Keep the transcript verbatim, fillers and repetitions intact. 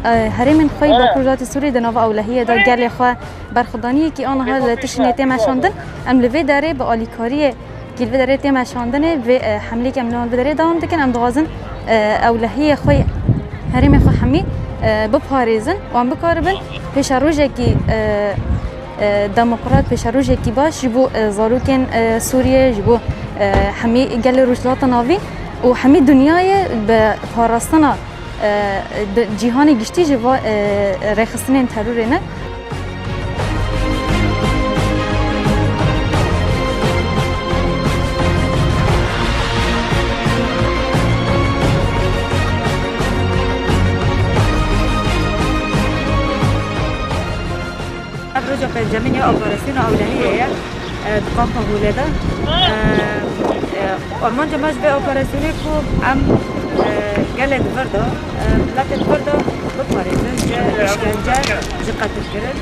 E, herêmên xwe yê Bakur Rojhilatê Sûriyê di nava ewlehiyê de gelê xwe berxwedaniyekî aniha li Tişrînê tê meşandin. Em li vê derê bi alîkariyê kî li vê derê tê meşandinê, vê, e, hemlêkê em li wan vê derê dewam dikin. Em dixwazin, e, ewlehiyê xwe, herêmê xwe hemî, e, biparêzin û em bikaribin pêşerojekî, e, e, demokrat, pêşerojekî baş ji bo, e, zarokên, e, Sûriyê, ji bo, e, hemî gelê Rojhilata Navîn û hemî dinyayê bi parastina, e, di cîhanê giştî ji va, e, rêxistinên terorê ne. Ev roja pêncemîn ya operasyona ewlehiyê ye, e, di kampa Hûlê de. E, e, armanca me ji vê operasyonê ku em, e, gelê di vir de, e, miletê di vir de biparêzin ji îşkence, ji qetilkirin.